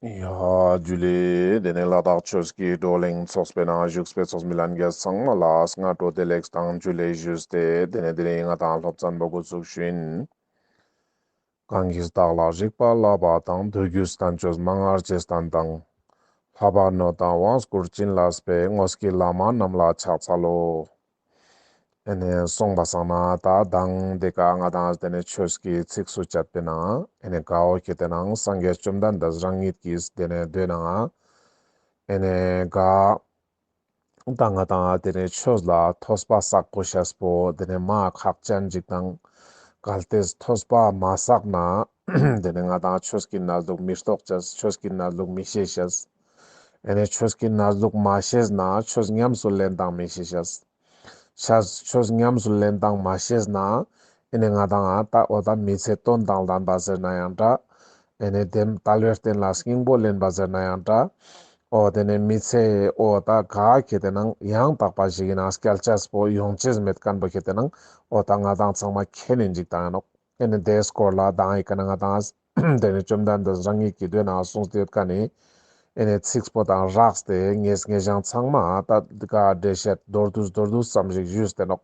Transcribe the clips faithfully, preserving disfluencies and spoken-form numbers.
ཡ་ཇུ་ལེ། དེ་ནས་ལ་དྭགས་ཆོས་ཀྱི་བགྲོ་གླེང་ཚོགས་པའི་ནང་བཞུགས་པའི་ཚོགས་མི་ལྷན་རྒྱས་ཚང་མ་ལ་སྔ་དྲོ་བདེ་ལེགས་དང་ཇུ་ལེ་ཞུས་ཏེ། དེ་ནས་དེ་རིང་ང་དང་སློབ་ཚན་པོ་འགོ་ཚུགས་ཤིན། གང་གིས་བདག་ལ་རིག་པ་བསླབ་པ་དང་། མདོ་རྒྱུད་བསྟན་བཅོས་མན་ངག་རྗེས་བསྟན་དང་། ལྷག་པར་ནོད་དང་དབང་བསྐུར་བྱིན་བརླབས་པའི། དངོས་ཀྱི་བླ་མ་རྣམས་ལ་ཕྱག་འཚལ་ལོ། ཨེ་ནེ་སོང་པ་སང་ན་ད་དང་དེ་ཀ་ང་དང་དེ་ནས་ཆོས་ཀྱི་ཚིགས་སུ་བཅད་པའི་ནང་ཨེ་ནེ་ག་བོ་ཁེ་ཏེ་ནང་སངས་རྒྱས་བཅོམ་ལྡན་འདས་རང་ཉིད་ཀྱིས་དེ་ནས་མདོའི་ནང་ཨེ་ནེ་ག་ད་ང་དང་དེ་ནས་ཆོས་ལ་ཐོས་པ་བསགས་དགོས་ཤེས་པོ་དེ་ནས་མ་ཁག་ཅན་ཅིག་དང་། གལ་ཏེ་ཐོས་པ་མ་བསགས་ན་དེ་ནས་ང་དང་ཆོས་ཀྱི་གནས་ལུགས་མི་རྟོགས་ཤེས། ཆོས་ཀྱི་གནས་ལུགས་མི་ཤེས་ཤེས། ཨེ་ནེ་ཆོས་ཀྱི་གནས་ལུགས་མ་ཤེས་ན་ཆོས་ཉམས་སུ་ལེན་སྟངས་མི་ཤེས་ཤེས། ཆ་ཆོས་ཉམས་སུ་ལེན་སྟངས་མ་ཤེས་ན་ཨེ་ནེ་ང་དང་ཨ་ད་འོ་ད་མི་ཚེ་དོན་དང་ལྡན་པ་ཟེར་ན་ཡང་འདྲ། ཨེ་ནེ་དེ་དལ་བའི་རྟེན་ལ་སྙིང་པོ་ལེན་པ་ཟེར་ན་ཡང་འདྲ། འོ་དེ་ནས་མི་ཚེ་འོ་ད་ག་ཁེ་ཏེ་ནང་ཡང་དག་པ་ཞིག་ཡིན་ན་སྐྱེལ་ཅེས་པོ་ཡོང་ཅེས་མེད་མཁན་པོ་ཁེ་ཏེ་ནང་འོ་ད་ང་དང་ཚང་མ་མཁྱེན་ནས་འཇིག་དང་ཡིན་ནོག་ཨེ་ནེ་དེའི་སྐོར་ལ་དང་ཨི་ཀ་ནེ་ང་དང་དེ་ནས་བཅོམ་ལྡན་འདས་རང་ཉིད་ཀྱི་མདོའི་ནང་གསུངས་ཏེ་ཡོད་མཁན་ནི་ཨེ་ནེ་ཚིགས་པོ་དང་སྦྲགས་ཏེ་ངས་ངས་ཀྱང་ཚང་མ་ད་ག་འགྲེལ་བཤད་མདོར་བསྡུས་མདོར་བསྡུས་ཙམ་ཞིག་ཞུས་ཏེ་ནོག་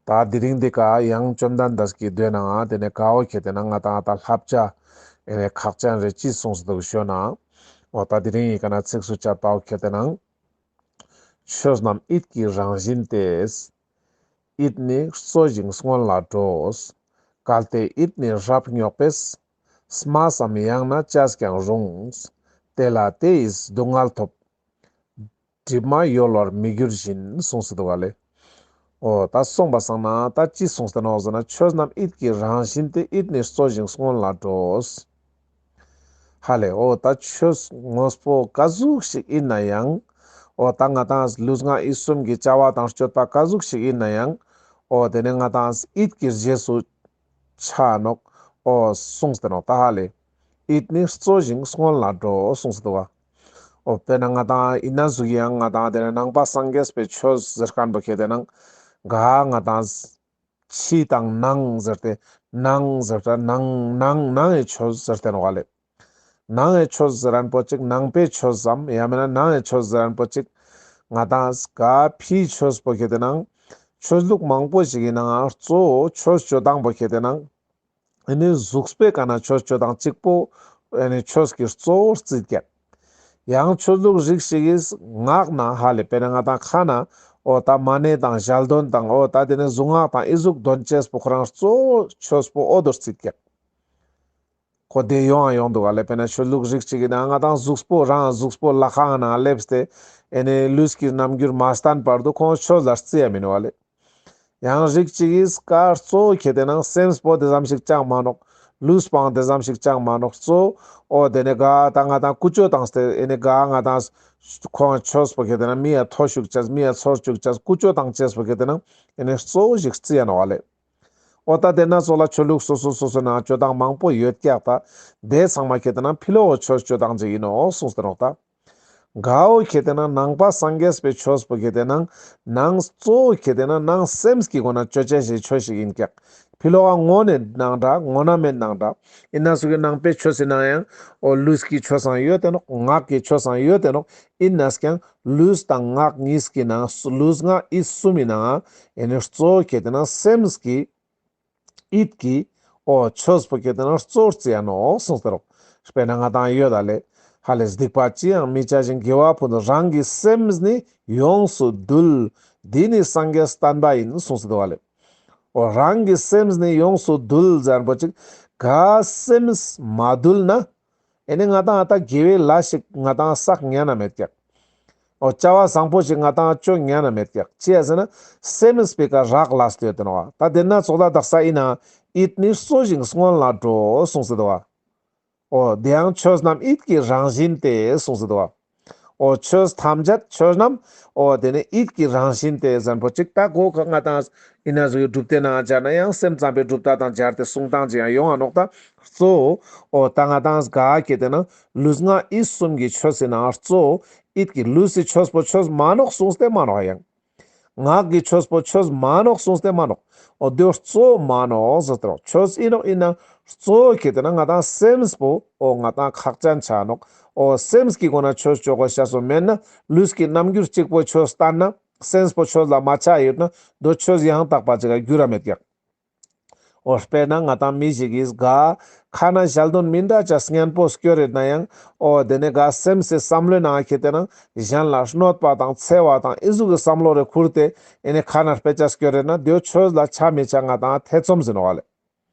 ད་དེ་རིང་འདི་ཀ་ཡང་བཅོམ་ལྡན་འདས་ཀྱི་མདོའི་ནང་དེ་ནས་ག་བོ་ཁེ་ཏེ་ནང་ང་དང་ད་བསླབ་བྱ་ཨེ་ནེ་ཁག་ཅན་རེ་ཅི་གསུངས་སུ་འདུག་ཞུ་ན། འོ་ད་དེ་རིང་ཨི་ཀ་ནེ་ཚིགས་སུ་བཅད་པ་བོ་ཁེ་ཏེ་ནང་ཆོས་རྣམས་ཡིད་ཀྱི་རང་བཞིན་ཏེ། ཡིད་ནི་གཙོ་ཞིང་སྔོན་ལ་འགྲོ། གལ་ཏེ་ཡིད་ནི་རབ་རྙོག་པས། སྨྲས་སམ་ཡང་ན་བྱས་ཀྱང་རུང་། དེ་ལ་དེ་ཡིས་སྡུག་བསྔལ་ཐོབ། གྲིབ་མ་ཡོལ་བར་མི་འགྱུར་བཞིན། གསུངས་སུ་འདུག་ག་ལེ། འོ་ད་སོང་པ་སང་ན་ད་ཅི་གསུངས་ཏེ་ནོག་ཟེར་ན་ཆོས་རྣམས་ཡིད་ཀྱི་རང་བཞིན་ཏེ། ཡིད་ནི་གཙོ་ཞིང་སྔོན་ལ་འགྲོ། ཧ་ལེ། འོ་ད་ཆོས་དངོས་པོ་ག་ཟུག་ཞིག་ཡིན་ན་ཡང་། འོ་ད་ང་དང་ལུས་ངག་ཡིད་གསུམ་གྱི་བྱ་བ་དང་སྤྱོད་པ་ག་ཟུག་ཞིག་ཡིན་ན་ཡང་། འོ་དེ་ནས་ང་དང་ཡིད་ཀྱི་རྗེས་སུ་ཆ་ནོག་འོ་གསུངས་ཏེ་ནོག་ད་ཧ་ལེ། ཡིད་ནི་གཙོ་ཞིང་སྔོན་ལ་འགྲོ་གསུངས་ཏེ་འདུག་ག་འོ་དཔེར་ན་ང་དང་ཡིན་ན་ཟུག་ཡང་ང་དང་དེ་ནས་ནང་པ་སངས་རྒྱས་པའི་ཆོས་ཟེར་མཁན་པོ་ཁེ་ཏེ་ནང་ག་ང་དང་ཕྱི་དང་ནང་ཟེར་ཏེ། ནང་ཟེར་ཏེ་ནང་ནང་ནང་ངི་ཆོས་ཟེར་ཏེ་ནོག་ག་ལེ། ནང་ངི་ཆོས་ཟེར་མཁན་པོ་ཅིག་ནང་པའི་ཆོས་སམ་ཡང་མིན་ན་ནང་ངི་ཆོས་ཟེར་མཁན་པོ་ཅིག་ང་དང་ག་ཕྱིའི་ཆོས་པོ་ཁེ་ཏེ་ནང་ཆོས་ལུགས་མང་པོ་ཞིག་ཡིན་ནའང་གཙོ་བོ་ཆོས་སྤྱོད་སྟངས་པོ་ཁེ་ཏེ་ནང་ཨེ་ནེ་གཟུགས་པོའི་ཀ་ནེ་ཆོས་སྤྱོད་སྟངས་གཅིག་པོ་ཨེ་ནེ་ཆོས་ཀྱི་གཙོ་བོར་བརྩིས་ཀྱག་ཡང་ཆོས་ལུགས་རིགས་ཤིག་གིས་ངག་ནེ་ཧ་ལེ་དཔེར་ན་ང་དང་ཁ་ནེ་འོ་ད་མ་ཎི་དང་ཞལ་འདོན་དང་འོ་ད་དེ་ནས་གཟུངས་སྔགས་དང་ཨི་ཟུག་འདོན་ཅེས་པོ་ཁོ་རང་གཙོ་བོ་ཆོས་པོ་འོ་དོར་བརྩིས་ཀྱག་ཁོ་དེ་ཡོང་ང་ཡོང་འདུག་ག་ལེ། དཔེར་ན་ཆོས་ལུགས་རིགས་ཅིག་གི་ནང་ང་དང་གཟུགས་པོ་རང་གཟུགས་པོ་ལྷ་ཁང་ནང་སླེབས་ཏེ་ཨེ་ནེ་ལུས་ཀྱི་རྣམ་འགྱུར་མ་བསྟན་བར་དུ་ཁོང་ཆོས་ལ་རྩི་ཡ་མིན་ནོག་ག་ལེ། ཡང་རིགས་ཅིག་གིས་ཀ་གཙོ་བོ་ཁེ་ཏེ་ནང་སེམས་པོ་དེ་ཙམ་ཞིག་ཅང་མ་ནོག་ལུས་པའང་དེ་ཙམ་ཞིག་ཅང་མ་ནོག་གཙོ་བོ་འོ་དེ་ནས་ག་ད་ང་དང་ཀུ་ཅོ་བཏང་སྟེ་ཨེ་ནེ་ག་ང་དང་ཁོང་ཆོས་པོ་ཁེ་ཏེ་ནང་མི་ཡ་མཐོ་ཤུགས་ཅེས། མི་ཡ་ཚོར་བཅུག་ཅེས། ཀུ་ཅོ་བཏང་ཅེས་པོ་ཁེ་ཏེ་ནང་ཨེ་ནེ་གཙོ་བོ་ཞིག་རྩི་ཡ་ནོག་ག་ལེ། འོ་ད་དེ་ནང་ཙོགས་ལ་ཆོས་ལུགས་སོ་སོ་སོ་སོའི་ནང་སྤྱོད་སྟངས་མང་པོ་ཡོད་ཀྱག་ད་དེ་ཚང་མ་ཁེ་ཏེ་ནང་ཕི་ལོག་གི་ཆོས་སྤྱོད་སྟངས་ཅིག་ཡིན་ནོག་གསུངས་ཏེ་ནོག་ད། ག་བོ་ཁེ་ཏེ་ནང་ནང་པ་སངས་རྒྱས་པའི་ཆོས་པོ་ཁེ་ཏེ་ནང་ནང་གཙོ་བོ་ཁེ་ཏེ་ནང་ནང་སེམས་ཀྱི་སྒོ་ནེ་སྤྱོད་ཅེས་ཤིག་ཆོས་ཤིག་ཡིན་ཀྱག་ཕི་ལོག་ག་དངོས་ནེ་ནང་འདྲ་དངོས་ནེ་མེད་ནང་འདྲ། ཡིན་ན་ཟུག་གི་ནང་པའི་ཆོས་སི་ནང་ཡང་འོ་ལུས་ཀྱི་ཆོས་སང་ཡོད་དེ་ནོག་ངག་གི་ཆོས་སང་ཡོད་དེ་ནོག་ཡིན་ན་ཀྱང་ལུས་དང་ངག་གཉིས་ཀྱི་ནང་ལུས་ངག་ཡིད་གསུམ་མི་ནང་ཨེ་ནེ་གཙོ་བོ་ཁེ་ཏེ་ནང་སེམས་ཀྱི་ཡིད་ཀྱི་འོ་ཆོས་པོ་ཁེ་ཏེ་ནང་གཙོ་བོར་རྩི་ཡ་ནོག་གསུངས་ཏེ་རོག་དཔེར་ན་ང་དང་ཡོད་ད་ལེ། ཧ་ལེ་སྡིག་པ་ཅི་ཡང་མི་བྱ་ཞིང་། དགེ་བ་ཕུན་སུམ། རང་གི་སེམས་ནི་ཡོངས་སུ་འདུལ། འདི་ནི་སངས་རྒྱས་བསྟན་པ་ཡིན། གསུངས་ཏེ་འདུག་ག་ལེ། འོ་རང་གི་སེམས་ནི་ཡོངས་སུ་འདུལ་ཟེར་མཁན་པོ་ཅིག་ག་སེམས་མ་འདུལ་ན་ཨེ་ནེ་ང་དང་ཨ་ད་དགེ་བའི་ལས་ཤིག་ང་དང་བསགས་ཉན་ན་མེད་ཀྱག་འོ་བྱ་བ་བཟང་པོ་ཞིག་ང་དང་སྤྱོད་ཉན་ན་མེད་ཀྱག་ཅི་ཡ་ཟེར་ན་སེམས་པོའི་ཀ་རག་ལས་ཏེ་ཡོད་དེ་ནོག་ད་དེ་ནང་ཙོགས་ལ་དག་ས་ཡིན་ན་ཡིད་ནི་གཙོ་ཞིང་སྔོན་ལ་འགྲོ་གསུངས་ཏེ་འདུག་འོ་དེ་ཡང་ཆོས་རྣམས་ཡིད་ཀྱི་རང་བཞིན་ཏེ་གསུངས་ཏེ་འདུག་འོ་ཆོས་ཐམས་ཅད་ཆོས་རྣམས་འོ་དེ་ནི་ཡིད་ཀྱི་རང་བཞིན་ཏེ་ཟེར་མཁན་པོ་ཅིག་ད་གོ་ཁ་ང་དང་ཡིན་ན་ཟུག་གི་སྒྲུབ་སྡེ་ནང་སྦྱར་ན་ཡང་སེམས་ཙམ་པའི་སྒྲུབ་སྡེ་དང་སྦྱར་ཏེ་གསུང་སྟངས་ཅིག་ཡང་ཡོང་ང་ནོག་ད་གཙོ་བོ་འོ་ད་ང་དང་ག་ཁེ་ཏེ་ནང་ལུས་ངག་ཡིད་གསུམ་གྱི་ཆོས་སི་ནང་གཙོ་བོ་ཡིད་ཀྱི་ལུས་སི་ཆོས་པོ་ཆོས་མ་ནོག་གསུངས་ཏེ་མ་ནོག་ཡང་། ངག་གི་ཆོས་པོ་ཆོས་མན་ནོག་གསུངས་ཏེ་མན་ནོག། འོ་དེ་བོ་གཙོ་མན་ནོག་ཟེར་ཏེ་ནོག། ཆོས་ཨིན་ནོག། ཨིན་ན་གཙོ་ཁེ་ཏེ་ན་ང་དང་སེམས་པོ་འོ་ང་དང་ཁག་ཅན་ཆ་ནོག། འོ་སེམས་ཀྱི་སྒོ་ན་ཆོས་ཅོ་གོས་ཤེས་པོ་མེད་ན་ལུས་ཀྱི་རྣམ་འགྱུར་གཅིག་པོ་ཆོས་སྟན་ན་སེམས་པོ་ཆོས་ལ་མ་ཆ་ཡོད་ན་དོ་ཆོས་ཡང་དག་པ་ཅིག་ག་འགྱུར་ར་མེད་ཀྱག། འོ་དཔེར་ན་ང་དང་མི་ཞིག་གིས་ག་ཁ་ན་ཞལ་འདོན་མི་འདྲ་ཅིག་སྙན་པོ་སྐྱོར་རེད་ན་ཡང་འོ་དེ་ནེ་ག་སེམས་སི་བསམ་བློའི་ནང་ཁེ་ཏེ་ན་གཞན་ལ་གནོད་པ་དང་འཚེ་བ་དང་ཨི་ཟུག་གི་བསམ་བློ་རེ་ཁུར་ཏེ་ཨེ་ནེ་ཁ་ན་དཔེ་ཆ་སྐྱོར་རེད་ན་དེ་བོ་ཆོས་ལ་ཆ་མི་ཆ་ང་དང་ཐེ་ཚོམ་ཟེར་ནོག་ལེ།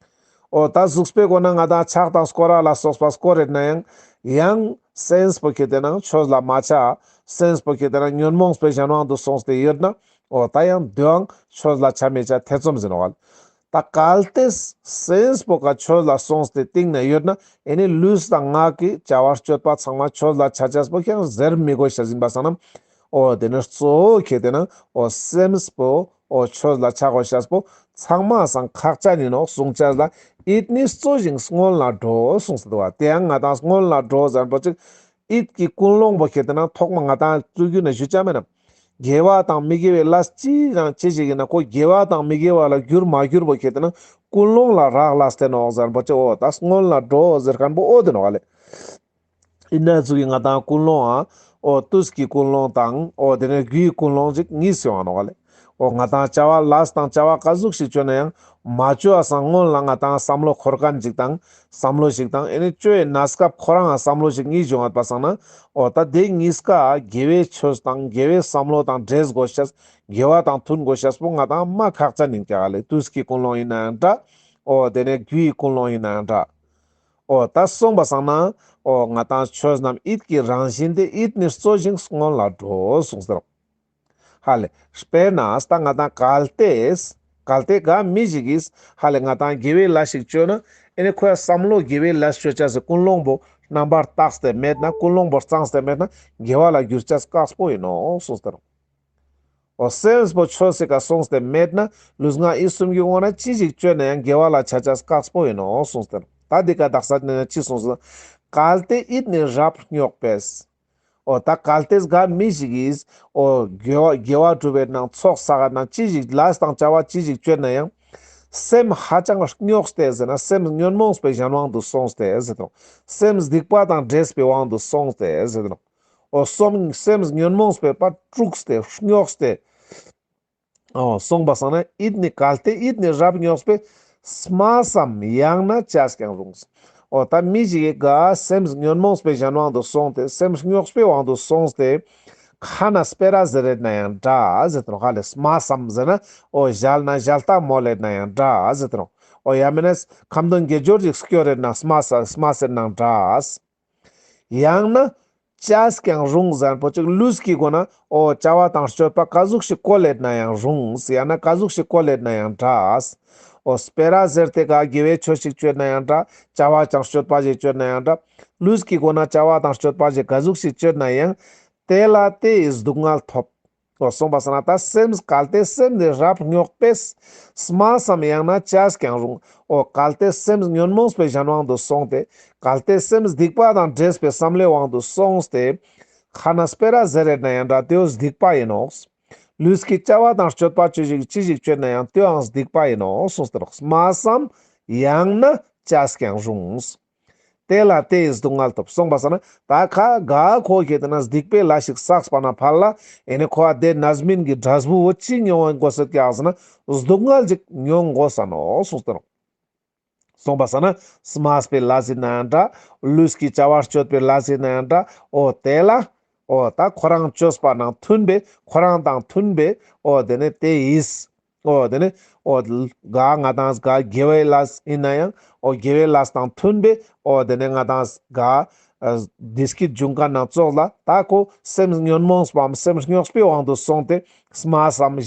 འོ་ད་གཟུགས་པོའི་སྒོ་ན་ང་དང་ཕྱག་དང་སྐོར་ར་ལ་སོགས་པ་སྐོར་རེད་ན་ཡང་ཡང་སེམས་པོ་ཁེ་ཏེ་ན་ཆོས་ལ་མ་ཆ། སེམས་པོ་ཁེ་ཏེ་ན་ཉོན་མོངས་པའི་གཞན་དབང་དུ་སོང་སྟེ་ཡོད་ན་འོ་ད་ཡང་དེའང་ཆོས་ལ་ཆ་མི་ཆ་ཐེ་ཚོམ་ཟེར་ནོག་ལེ། ད་གལ་ཏེ་སེམས་པོ་ག་ཆོས་ལ་སོང་སྟེ་གཏིང་ན་ཡོད་ན་ཨེ་ནེ་ལུས་དང་ངག་གི་བྱ་བ་སྤྱོད་པ་ཚང་མ་ཆོས་ལ་ཆ་ཆས་པོ་ཁྱེད་ཟེར་མི་དགོས་ཤེས་ཨིན་པ་སང་ན། འོ་དེ་ནེ་གཙོ་བོ་ཁེ་ཏེ་ན་འོ་སེམས་པོ་འོ་ཆོས་ལ་ཆ་གོས་ཤེས་པོ་ཚང་མ་སང་ཁག་ཅན་ཨིན་ནོག་གསུང་ཅེས་ལ་ཡིད་ནི་གཙོ་ཞིང་སྔོན་ལ་འགྲོ་གསུངས་ཏེ་འདུག་པ། དེ་ཡང་ང་དང་སྔོན་ལ་འགྲོ་ཟེར་པོ་ཅིག་ཡིད་ཀྱི་ཀུན་སློང་པོ་ཁེ་ཏེ་ན་ཐོག་མ་ང་དང་ཚུར་རྒྱུད་ན་ཞུ་ཆ་མེད་ན། དགེ་བ་དང་མི་དགེ་བའི་ལས་ཅི་དང་ཅི་ཞིག་ཨིན་ན་ཁོ་དགེ་བ་དང་མི་དགེ་བ་ལ་འགྱུར་མ་འགྱུར་པོ་ཁེ་ཏེ་ན་ཀུན་སློང་ལ་རག་ལས་ཏེ་ནོག་ཟེར་པོ་ཅིག་འོ་ད་སྔོན་ལ་འགྲོ་ཟེར་མཁན་པོ་འོ་དེ་ནོག་ལེ། ཨིན་ན་ཚུགས་ཀྱི་ང་དང་ཀུན་སློང་ཨ་འོ་དུས་ཀྱི་ཀུན་སློང་དང་འོ་དེ་ནེ་རྒྱུའི་ཀུན་སློང་ཅིག་གཉིས་ཡོང་ང་ནོག་ལེ། འོ་ང་དང་བྱ་བ་ལས་དང་བྱ་བ་ག་ཟུག་ཞིག་ཅོ་ན་ཡང་མ་ཅོ་བ་སང་སྔོན་ལ་ང་དང་བསམ་བློ་འཁོར་མཁན་ཅིག་དང་བསམ་བློ་ཞིག་དང་ཨེ་ནེ་ཅོ་ཡི་གནས་སྐབས་ཁོ་རང་ང་བསམ་བློ་ཞིག་གཉིས་ཡོང་ངད་པ་སང་ན་འོ་ད་དེ་གཉིས་ཀ་དགེ་བའི་ཆོས་དང་དགེ་བའི་བསམ་བློ་དང་འདྲེས་གོས་ཤེས་དགེ་བ་དང་མཐུན་གོས་ཤེས་པོ་ང་དང་མ་ཁག་ཅན་ཨིན་ཀྱག་ལེ། དུས་ཀྱི་ཀུན་སློང་ཨིན་ན་ཡང་འདྲ། འོ་དེ་ནེ་རྒྱུའི་ཀུན་སློང་ཨིན་ན་ཡང་འདྲ། འོ་ད་སོང་པ་སང་ན་འོ་ང་དང་ཆོས་རྣམས་ཡིད་ཀྱི་རང་བཞིན་ཏེ། ཡིད་ནི་གཙོ་ཞིང་སྔོན་ལ་འགྲོ་གསུངས་ཏེ་ནོག། ཧ་ལེ། དཔེར་ན་ད་ང་དང་གལ་ཏེ་གལ་ཏེ་ག་མི་ཞིག་གིས་ཧ་ལེ་ང་དང་དགེ་བའི་ལས་ཤིག་ཅོས་ན་ཨེ་ནེ་ཁོའི་བསམ་བློ་དགེ་བའི་ལས་ཅོ་ཅེས་སི་ཀུན་སློང་པོ་རྣམ་པར་དག་སྟེ་མེད་ན་ཀུན་སློང་པོ་གཙང་སྟེ་མེད་ན་དགེ་བ་ལ་འགྱུར་ཅེས་དཀགས་པོ་ཨིན་ནོག་གསུངས་ཏེ་ནོག། འོ་སེམས་པོ་ཆོས་སི་ཀ་སོང་སྟེ་མེད་ན་ལུས་ངག་ཡིད་གསུམ་གྱི་ངོ་ན་ཅི་ཞིག་ཅོས་ན་ཡང་དགེ་བ་ལ་ཆ་ཅེས་དཀགས་པོ་ཨིན་ནོག་གསུངས་ཏེ་ནོག། ད་འདི་ཀ་དག་ས་ནེ་ཅི་གསུངས་སོང་། གལ་ཏེ་ཡིད་ནི་རབ་རྙོག་པས། འོ་ད་གལ་ཏེ་ག་མི་ཞིག་གིས་འོ་དགེ་བ་དགེ་བ་སྒྲུབ་པའི་ནང་ཚོགས་བསགས་ནང་ཅི་ཞིག་ལས་དང་བྱ་བ་ཅི་ཞིག་ཅོས་ན་ཡང་སེམས་ཧ་ཅང་རྙོགས་ཏེ་ཟེར་ན་སེམས་ཉོན་མོངས་པའི་གཞན་དབང་དུ་སོང་སྟེ་ཟེར་ཏེ་ནོག། སེམས་སྡིག་པ་དང་འདྲེས་པའི་དབང་དུ་སོང་སྟེ་ཟེར་ཏེ་ནོག། འོ་སོམ་སེམས་ཉོན་མོངས་པའི་པ་དཀྲུགས་ཏེ་རྙོགས་ཏེ། འོ་སོང་པ་སང་ན་ཡིད་ནི་གལ་ཏེ་ཡིད་ནི་རབ་རྙོགས་པས། སྨྲས་སམ་ཡང་ན་བྱས་ཀྱང་རུང་། འོ་ད་མི་ཞིག་གི་ག་སེམས་ཉོན་མོངས་པའི་གཞན་དབང་དུ་སོང་སྟེ་སེམས་རྙོགས་པའི་དབང་དུ་སོང་སྟེ་ཁ་ན་སྤེ་ར་ཟེར་རེད་ན་ཡང་འདྲ་ཟེར་ཏེ་ནོག། ཧ་ལེ་སྨྲས་སམ་ཟེར་ན་འོ་ཞལ་ན་ཞལ་ཏ་མོལ་ལེད་ན་ཡང་འདྲ་ཟེར་ཏེ་ནོག། འོ་ཡང་མིན་ན་ཁ་འདོན་དགེ་སྦྱོར་ཞིག་སྐྱོར་རེད་ན་སྨྲས་སྨྲས་ཟེར་ནའང་འདྲ། ཡང་ན་བྱས་ཀྱང་རུང་ཟེར་པོ་ཅིག་ལུས་ཀྱི་སྒོ་ན་འོ་བྱ་བ་དང་སྤྱོད་པ་ག་ཟུག་ཞིག་བཀོལ་ལེད་ན་ཡང་རུང་། ཡང་ན་ག་ཟུག་ཞིག་བཀོལ་ལེད་ན་ཡང་འདྲ། འོ་སྤེ་ར་ཟེར་ཏེ་ག་དགེ་བའི་ཆོས་ཤིག་སྤྱོད་ན་ཡང་འདྲ། བྱ་བ་དང་སྤྱོད་པ་ཞིག་སྤྱོད་ན་ཡང་འདྲ། ལུས་ཀྱི་སྒོ་ན་བྱ་བ་དང་སྤྱོད་པ་ཞིག་ག་ཟུག་ཞིག་སྤྱོད་ན་ཡང་དེ་ལ་དེ་ཡི་སྡུག་བསྔལ་ཐོབ། འོ་སོང་པ་སང་ན་ད་སེམས་གལ་ཏེ་སེམས་ནི་རབ་རྙོག་པས། སྨྲས་སམ་ཡང་ན་བྱས་ཀྱང་རུང་། འོ་གལ་ཏེ་སེམས་ཉོན་མོངས་པའི་གཞན་དབང་དུ་སོང་སྟེ་གལ་ཏེ་སེམས་སྡིག་པ་དང་འདྲེས་པའི་བསམ་བློའི་དབང་དུ་སོང་སྟེ་ཁ་ན་སྤེ་ར་ཟེར་རེད་ན་ཡང་འདྲ་དེའོ་སྡིག་པ་ཨིན་ནོག། ལུས་ཀྱི་བྱ་བ་དང་སྤྱོད་པ་ཅི་ཞིག་ཅི་ཞིག་སྤྱོད་ན་ཡང་དེའང་སྡིག་པ་ཨིན་ནོག་གསུངས་ཏེ་ནོག། སྨྲས་སམ་ཡང་ན་བྱས་ཀྱང་རུང་། དེ་ལ་དེ་ཡི་སྡུག་བསྔལ་ཐོབ། སོང་པ་སང་ན་ད་ཁ་ག་ཁོ་ཁེ་ཏེ་ན་སྡིག་པའི་ལས་ཤིག་བསགས་པ་ན་ཕར་ལ་ཨེ་ནི་ཁོ་ཨ་དེ་རྣམ་སྨིན་གྱི་འབྲས་བུ་བོ་ཅི་མྱོང་དགོས་ས་ཀྱག་ཟེར་ན་སྡུག་བསྔལ་ཅིག་མྱོང་དགོས་ས་ནོག་གསུངས་ཏེ་ནོག། སོང་པ་སང་ན་སྨྲས་པའི་ལས་ཡིན་ན་ཡང་འདྲ། ལུས་ཀྱི་བྱ་བ་སྤྱོད་པའི་ལས་ཡིན་ན་ཡང་འདྲ། འོ་དེ་ལ་འོ་ད་ཁོ་རང་བཅོས་པ་ནང་མཐུན་པའི་ཁོ་རང་དང་མཐུན་པའི་འོ་དེ་ནི་དེ་ཡིས། འོ་དེ་ནི་འོ་ག་ང་དང་ག་དགེ་བའི་ལས་ཡིན་ན་ཡང་འོ་དགེ་བའི་ལས་དང་མཐུན་པའི་འོ་དེ་ནི་ང་དང་ག་བདེ་སྐྱིད་འབྱུང་མཁན་ནང་ཙོགས་ལ་ད་ཁོ་སེམས་ཉོན་མོངས་པའམ་སེམས་རྙོག་པའི་དབང་དུ་སོང་སྟེ་སྨྲས་སམ་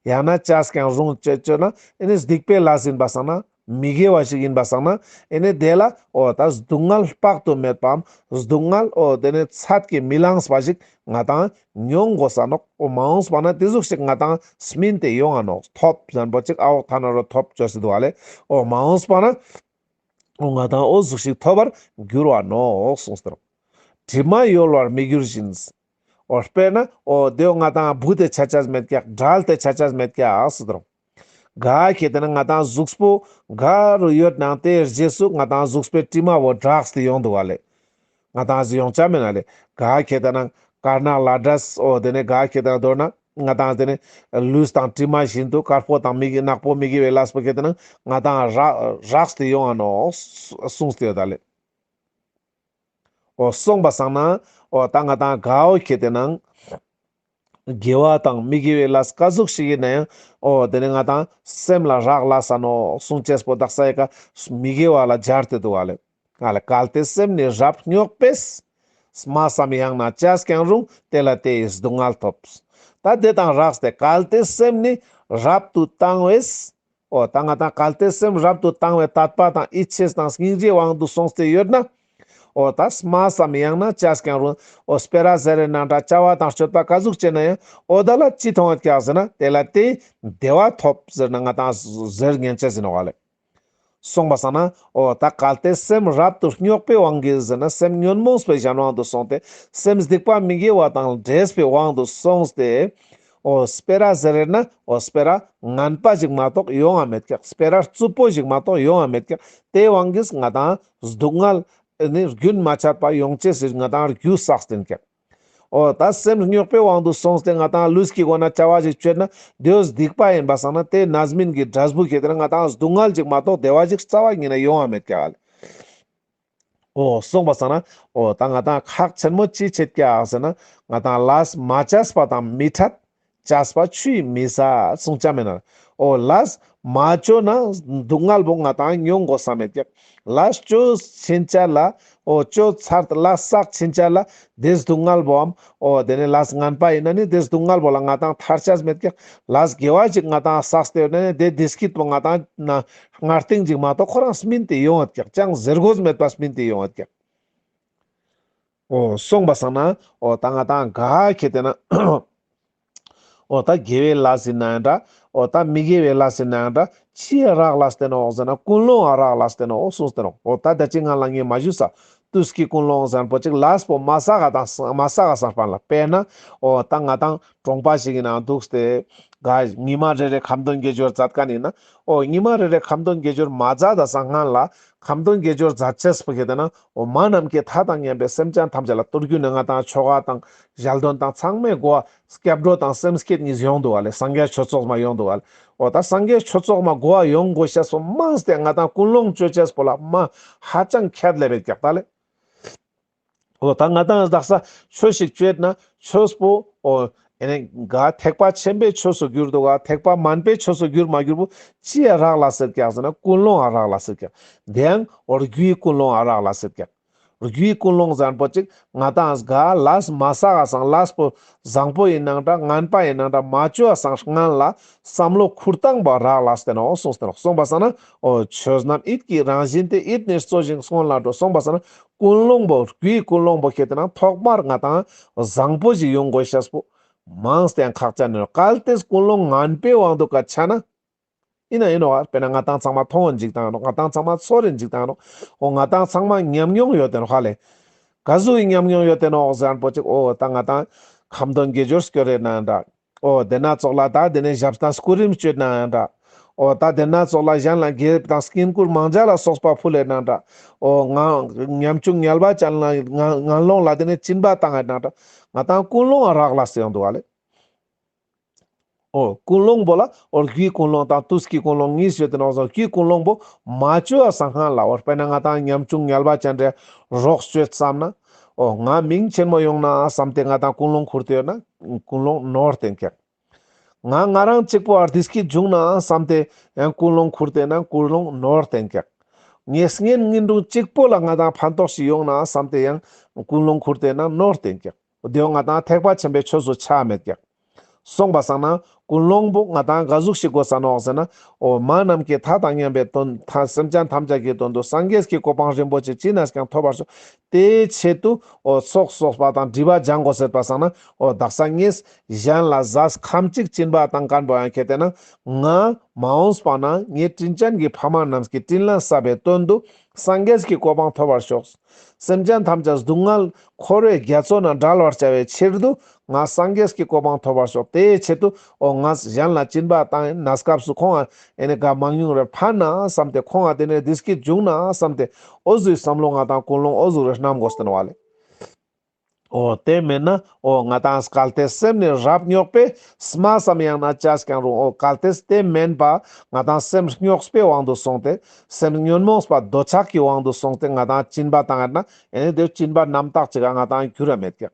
ཡང་ན་བྱས་ཀྱང་རུང་བྱས་བྱས་ན་ཨེ་ནི་སྡིག་པའི་ལས་ཡིན་པ་སང་ན། མི་དགེ་བ་ཞིག་ཡིན་པ་སང་ན་ཨེ་ནི་དེ་ལ་འོ་ད་སྡུག་བསྔལ་དཔག་ཏུ་མེད་པའམ་སྡུག་བསྔལ་འོ་དེ་ནི་ཚད་ཀྱིས་མི་ལངས་པ་ཞིག་ང་དང་མྱོང་དགོས་ས་ནོག། འོ་མ་འོངས་པ་ན་དེ་ཟུག་ཞིག་ང་དང་སྨིན་ཏེ་ཡོང་ང་ནོག། ཐོབ་ཟེར་པོ་ཅིག་ཨ་འོག་ཐ་ན་རོ་ཐོབ་བཅོས་སེ་འདུག་ཨ་ལེ། འོ་མ་འོངས་པ་ན་འོ་ང་དང་འོ་ཟུག་ཞིག་ཐོབ་པར་འགྱུར་བ་ནོག་གསུངས་ཏེ་ནོག། དྲི་མ་གཡོ་བར་མི་འགྱུར་བཞིན། འོ་དཔེར་ན་འོ་དེའོ་ང་དང་བུ་དེ་ཆ་ཆས་མེད་ཀྱག། དགྲ་དེ་ཆ་ཆས་མེད་ཀྱག་ཟེར་དོ། ག་ཁེ་ཏེ་ན་ང་དང་གཟུགས་པོ་ག་རུ་ཡོད་ནའང་དེའི་རྗེས་སུ་ང་དང་གཟུགས་པོའི་དྲི་མ་བོ་དྲགས་ཏེ་ཡོང་འདུག་ག་ལེ། ང་དང་ཟི་ཡོང་ཆ་མེད་ན་ལེ། ག་ཁེ་ཏེ་ན་དཀར་ནག་ལ་འདྲ་འོ་དེ་ནས་ག་ཁེ་ཏེ་ན་མདོར་ན་ང་དང་དེ་ནས་ལུས་དང་དྲི་མ་བཞིན་དུ་དཀར་པོ་དང་མི་དགེ་ནག་པོ་མི་དགེ་བའི་ལས་པོ་ཁེ་ཏེ་ན་ང་དང་རགས་རགས་ཏེ་ཡོང་ང་ནོག་གསུངས་ཏེ་ཡོད་ད་ལེ། འོ་སོང་པ་སང་ན་འོ་ད་ང་དང་ག་འོ་ཁེ་ཏེ་ན་དགེ་བ་དང་མི་དགེ་བའི་ལས་ཀ་ཟུག་ཞིག་ཡིན་ནའང་འོ་དེ་ནས་ང་དང་སེམས་ལ་རག་ལས་ས་ནོག་གསུང་ཅེས་པོ་དག་ས་ཡི་ཀ་མི་དགེ་བ་ལ་སྦྱར་ཏེ་འདུག་ག་ལེ། ག་ལེ་གལ་ཏེ་སེམས་ནི་རབ་རྙོག་པས། སྨྲ་བསམ་ཡང་ན་བྱས་ཀྱང་རུང་། དེ་ལ་དེ་ཡི་སྡུག་བསྔལ་ཐོབ། ད་དེ་དང་རགས་ཏེ་གལ་ཏེ་སེམས་ནི་རབ་ཏུ་བཏང་བས། འོ་ད་ང་དང་གལ་ཏེ་སེམས་རབ་ཏུ་བཏང་བའི་དད་པ་དང་ཡིད་ཆེས་དང་སྙིང་རྗེའི་དབང་དུ་སོང་སྟེ་ཡོད་ན། འོ་ད་སྨྲ་བསམ་ཡང་ན་བྱས་ཀྱང་རུང་། འོ་སྤེ་ར་ཟེར་རེ་ནང་འདྲ་བྱ་བ་དང་སྤྱོད་པ་ག་ཟུག་བྱས་ན་ཡང་འོ་ད་ལ་ཅི་མཐོང་ཡོད་ཀྱག་ཟེར་ན་དེ་ལ་དེ་བདེ་བ་ཐོབ་ཟེར་ན་ང་དང་ཟེར་ཉན་ཅེས་ཡིན་ནོག་ག་ལེ། སོང་པ་སང་ན་འོ་ད་གལ་ཏེ་སེམས་རབ་ཏུ་རྙོག་པའི་དབང་གིས་ཟེར་ན་སེམས་ཉོན་མོངས་པའི་གཞན་དབང་དུ་སོང་སྟེ་སེམས་སྡིག་པ་མི་དགེ་བ་དང་འདྲེས་པའི་དབང་དུ་སོང་སྟེ། འོ་སྤེ་ར་ཟེར་རེ་ན་འོ་སྤེ་ར་ངན་པ་ཞིག་མ་གཏོགས་ཡོང་ང་མེད་ཀྱག། སྤེ་ར་རྩུབ་པོ་ཞིག་མ་གཏོགས་ཡོང་ང་མེད་ཀྱག། དེའི་དབང་གིས་ང་དང་སྡུག་བསྔལ་ནི་རྒྱུན་མ་ཆད་པ་ཡོང་ཅེས་སི་ང་དང་རྒྱུ་བསགས་ཏེན་ཀྱག། འོ་ད་སེམས་རྙོག་པའི་དབང་དུ་སོང་སྟེ་ང་དང་ལུས་ཀྱི་སྒོ་ན་བྱ་བ་ཞིག་བཅོས་ན་དེའོ་སྡིག་པ་ཡིན་པ་སང་ན་དེ་རྣམ་སྨིན་གྱི་འབྲས་བུ་ཁེ་ཏེ་ན་ང་དང་སྡུག་བསྔལ་ཅིག་མ་གཏོགས་བདེ་བ་ཞིག་རྩ་བ་ཉིད་ནས་ཡོང་བ་མེད་ཀྱག་ལེ། འོ་སོང་པ་སང་ན་འོ་ད་ང་དང་ཁག་ཆེན་མོ་ཅི་ཆེད་ཀྱག་ཟེར་ན་ང་དང་ལས་མ་བྱས་པ་དང་མི་འཕྲད། བྱས་པ་ཆུ་ཡིས་མི་ཟ་གསུང་ཅ་མེད་ན། འོ་ལས་མ་བཅོས་ན་སྡུག་བསྔལ་བོ་ང་དང་མྱོང་དགོས་ས་མེད་ཀྱག། ལས་བཅོས་ཕྱིན་ཆད་ལ་འོ་བཅོས་ཚར་ལས་བསགས་ཕྱིན་ཆད་ལ་དེ་སྡུག་བསྔལ་བོའམ་འོ་དེ་ནས་ལས་ངན་པ་ཡིན་ན་ནི་དེ་སྡུག་བསྔལ་བོ་ལ་ང་དང་ཐར་ཅེས་མེད་ཀྱག། ལས་དགེ་བ་ཅིག་ང་དང་བསགས་ཏེ་ཡོད་ན་ནི་དེ་བདེ་སྐྱིད་པོ་ང་དང་ན་སྔར་སྟེང་ཅིག་མ་གཏོགས་ཁོ་རང་སྨིན་ཏེ་ཡོང་ངད་ཀྱག། ཅང་ཟེར་དགོས་མེད་པ་སྨིན་ཏེ་ཡོང་ངད་ཀྱག། འོ་སོང་པ་སང་ན་འོ་ད་ང་དང་ག་ཁེ་ཏེ་ན་འོ་ད་དགེ་བའི་ལས་ཡིན་ན་ཡང་འདྲ། འོ་ད་མི་དགེ་བའི་ལས་ཡིན་ན་ཡང་འདྲ། ཅི་ཡ་རག་ལས་ཏེ་ནོག་ཟེར་ན་ཀུན་སློང་ང་རག་ལས་ཏེ་ནོག་གསུངས་ཏེ་ནོག། འོ་ད་ད་ཅི་ང་ལ་ངས་མ་ཞུས་ས་དུས་ཀྱི་ཀུན་སློང་ཟེར་པོ་ཅིག་ལས་པོ་མ་བསགས་ག་དང་མ་བསགས་ག་སང་པ་ལ་དཔེར་ན་འོ་ད་ང་དང་གྲོང་པ་ཞིག་ཡིན་ན་འདུག་སྟེ་ག་ཉི་མ་རེ་རེ་ཁ་འདོན་དགེ་སྦྱོར་མཛད་མཁན་ཡིན་ན་འོ་ཉི་མ་རེ་རེ་ཁ་འདོན་དགེ་སྦྱོར་མ་མཛད་ད་སང་སྔན་ལ་ཁ་འདོན་དགེ་སྦྱོར་མཛད་ཅེས་པོ་ཁེ་ཏེ་ན་འོ་མ་ནམ་མཁའི་མཐའ་དང་མཉམ་པའི་སེམས་ཅན་ཐམས་ཅད་ལ་གཏོར་རྒྱུ་ནི་ང་དང་ཆོ་ག་དང་ཞལ་འདོན་དང་ཚང་མའི་གོ་བ་སྐྱབས་འགྲོ་དང་སེམས་བསྐྱེད་གཉིས་ཡོང་འདུག་ག་ལེ། སངས་རྒྱས་ཆོས་ཚོགས་མ་ཡོང་འདུག་ག་ལེ། འོ་ད་སངས་རྒྱས་ཆོས་ཚོགས་མ་གོ་བ་ཡོང་དགོས་ཤེས་པོ་མང་སྟེ་ང་དང་ཀུན་སློང་བཅོ་ཅེས་པོ་ལ་མ་ཧ་ཅང་ཁྱད་ལས་པའི་ཀྱག་ད་ལེ། འོ་ད་ང་དང་དག་ས་ཆོས་ཤིག་བཅོས་ན་ཆོས་པོ་འོ་ཨེ་ནས་ག་ཐེག་པ་ཆེན་པོའི་ཆོས་སུ་གྱུར་འདུག་ག་ཐེག་པ་དམན་པའི་ཆོས་སུ་གྱུར་མ་གྱུར་པོ་ཅི་ཡ་རག་ལས་ཟེར་ཀྱག་ཟེར་ན་ཀུན་སློང་ང་རག་ལས་ཟེར་ཀྱག། དེ་ཡང་འོ་རྒྱུའི་ཀུན་སློང་ང་རག་ལས་ཟེར་ཀྱག། རྒྱུའི་ཀུན་སློང་ཟེར་པོ་ཅིག་ང་དང་ག་ལས་མ་བསགས་སང་ལས་པོ་བཟང་པོ་ཡིན་ནའང་འདྲ་ངན་པ་ཡིན་ནའང་འདྲ་མ་བཅོས་སང་སྔན་ལ་བསམ་བློ་འཁུར་སྟངས་པོ་རག་ལས་ཏེ་ནོག་གསུངས་ཏེ་ནོག། གསུངས་པ་སང་ན་འོ་ཆོས་རྣམས་ཡིད་ཀྱི་རང་བཞིན་ཏེ། ཡིད་ནི་གཙོ་ཞིང་སྔོན་ལ་འགྲོ། གསུངས་པ་སང་ན་ཀུན་སློང་པོ་རྒྱུའི་ཀུན་སློང་པོ་ཁེ་ཏེ་ན་ཐོག་མར་ང་དང་བཟང་པོ་ཞིག་ཡོང་དགོས་ཤེས་པོ་མང་སྟེ་ཁག་ཅན་ནོག། གལ་ཏེ་ཀུན་སློང་ངན་པའི་དབང་དུ་ག་ཆ་ན། ཡིན་ན་ཡིན་ནོག་ཨ། དཔེར་ན་ང་དང་ཚང་མ་མཐོང་བ་འཇིག་དང་ནོག། ང་དང་ཚང་མ་ཚོར་རེ་འཇིག་དང་ནོག། འོ་ང་དང་ཚང་མ་ཉམས་མྱོང་ཡོད་དེ་ནོག་ཧ་ལེ། ག་ཟུག་གི་ཉམས་མྱོང་ཡོད་དེ་ནོག་ཟེར་པོ་ཅིག། འོ་ད་ང་དང་ཁ་འདོན་དགེ་སྦྱོར་སྐྱོར་རེ་ནའང་འདྲ། འོ་དེ་ན་ཙོགས་ལ་ད་དེ་ནས་ཞབས་སྟངས་སྐུ་རིམ་བཅོས་ནའང་འདྲ། འོ་ད་དེ་ན་ཙོགས་ལ་གཞན་ལ་དགེ་བ་དང་བསྙེན་བཀུར་མང་ཇ་ལ་སོགས་པ་ཕུལ་ལེ་ནའང་འདྲ། འོ་ང་ཉམ་ཆུང་ངལ་བ་ཅན་ལ་ངན་ངན་སློང་ལ་དེ་ནས་སྦྱིན་པ་བཏང་ངེ་ནའང་འདྲ། ང་དང་ཀུན་སློང་ང་རག་ལས་ཏེ་ཡོང་འདུག་ཧ་ལེ། འོ་ཀུན་སློང་པོ་ལ་འོ་རྒྱུའི་ཀུན་སློང་དང་དུས་ཀྱི་ཀུན་སློང་གཉིས་ཡོད་དེ་ནོག་ཟེར། རྒྱུའི་ཀུན་སློང་པོ་མ་བཅོས་སང་སྔན་ལ་འོ་དཔེར་ན་ང་དང་ཉམ་ཆུང་ངལ་བ་ཅན་རེ་རོགས་བཅོས་བསམ་ན། འོ་ང་མིང་ཆེན་མོ་ཡོང་ན་བསམ་སྟེ་ང་དང་ཀུན་སློང་ཁུར་ཏེ་ཡོད་ན་ཀུན་སློང་ནོར་ཏེན་ཀྱག། ང་ང་རང་གཅིག་པོ་བདེ་སྐྱིད་འབྱུང་ན་བསམ་སྟེ་ཡང་ཀུན་སློང་ཁུར་ཏེ་ན་ཀུན་སློང་ནོར་ཏེན་ཀྱག། ངའི་གཉེན་ཉེ་དྲུང་གཅིག་པོ་ལ་ང་དང་ཕན་ཐོགས་ཤིག་ཡོང་ན་བསམ་སྟེ་ཡང་ཀུན་སློང་ཁུར་ཏེ་ན་ནོར་ཏེན་ཀྱག། དེའོ་ང་དང་ཐེག་པ་ཆེན་པོའི་ཆོས་སུ་ཆ་མེད་ཀྱག། སོང་པ་སང་ན་ཀུན་སློང་པོ་ང་དང་ག་ཟུག་ཤིག་དགོས་ས་ནོག་ཟེར་ན། འོ་མ་ནམ་མཁའི་མཐའ་དང་མཉམ་པའི་དོན་ཐ་སེམས་ཅན་ཐམས་ཅད་ཀྱི་དོན་དུ་སངས་རྒྱས་ཀྱི་གོ་འཕང་རིན་པོ་ཆེ་ཅི་ནས་ཀྱང་ཐོབ་པར་ཤོག། དེའི་ཆེད་དུ་འོ་ཚོགས་གསོག་པ་དང་སྒྲིབ་པ་སྦྱང་དགོས་ཟེར་པ་སང་ན། འོ་དག་ས་ངས་གཞན་ལ་ཟས་ཁམ་གཅིག་སྦྱིན་པ་བཏང་མཁན་པོ་ཡང་ཁེ་ཏེ་ན་ང་མ་འོངས་པ་ན་ངའི་དྲིན་ཅན་གྱི་ཕ་མ་རྣམས་ཀྱི་དྲིན་ལན་གསབ་པའི་དོན་དུ་སངས་རྒྱས་ཀྱི་གོ་འཕང་ཐོབ་པར་ཤོག། སེམས་ཅན་ཐམས་ཅད་སྡུག་བསྔལ་འཁོར་བའི་རྒྱ་མཚོ་ནས་བསྒྲལ་བར་བྱ་བའི་ཕྱིར་དུ་ང་སངས་རྒྱས་ཀྱི་གོ་འཕང་ཐོབ་པར་ཤོག། དེའི་ཆེད་དུ་འོ་ང་གཞན་ལ་སྦྱིན་པ་བཏང་ཡིན། གནས་སྐབས་སུ་ཁོང་ང་ཨེ་ནི་ག་མང་ཉུང་རེ་ཕན་ན་བསམ་སྟེ། ཁོང་ང་དེ་ནས་བདེ་སྐྱིད་འབྱུང་ན་བསམ་སྟེ། འོ་ཟུག་བསམ་བློ་ང་དང་ཀུན་སློང་འོ་ཟུག་རེ་རྣམ་དགོས་ཏེ་ནོག་ལེ། འོ་དེ་མེན་ན་འོ་ང་དང་གལ་ཏེ་སེམས་ནི་རབ་རྙོག་པས་སྨྲ་བསམ་ཡང་ན་བྱས་ཀྱང་རུང་། འོ་གལ་ཏེ་དེ་མེན་པ་ང་དང་སེམས་རྙོག་པའི་དབང་དུ་སོང་སྟེ། སེམས་ཉོན་མོངས་པ་འདོད་ཆགས་ཀྱི་དབང་དུ་སོང་སྟེ་ང་དང་སྦྱིན་པ་བཏང་ཡོད་ན་ཨེ་ནི་དེ་སྦྱིན་པ་རྣམ་དག་ཅིག་ག་ང་དང་འགྱུར་ར་མེད་ཀྱག།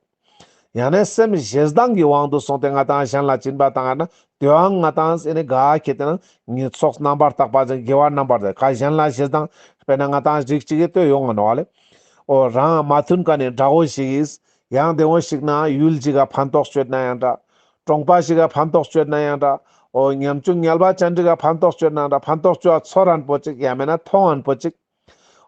ཡང་ན་སེམས་ཞེ་སྡང་གི་དབང་དུ་སོང་སྟེ་ང་དང་གཞན་ལ་སྦྱིན་པ་བཏང་ཡོད་ན་དེའང་ང་དང་ཨེ་ནི་ག་ཁེ་ཏེ་ན་ངན་སོང་རྣམ་པར་དག་པ་དང་དགེ་བ་རྣམ་པར་དག་ག་གཞན་ལ་ཞེ་སྡང་དཔེར་ན་ང་དང་རིགས་གཅིག་གི་ལྟོས་ཡོང་ང་ནོག་ལེ། འོ་རང་མ་མཐུན་མཁན་ནི་དགྲ་བོ་ཞིག་གིས་ཡང་དེ་འོ་ཞིག་ན་ཡུལ་ཅིག་ག་ཕན་ཐོགས་བཅོས་ན་ཡང་འདྲ། གྲོང་པ་ཞིག་ག་ཕན་ཐོགས་བཅོས་ན་ཡང་འདྲ། འོ་ཉམ་ཆུང་ངལ་བ་ཅན་ཅིག་ག་ཕན་ཐོགས་བཅོས་ན་འདྲ། ཕན་ཐོགས་བཅོ་བ་ཚོར་རན་པོ་ཅིག་ཡང་མེན་ན་མཐོང་ངན་པོ་ཅིག།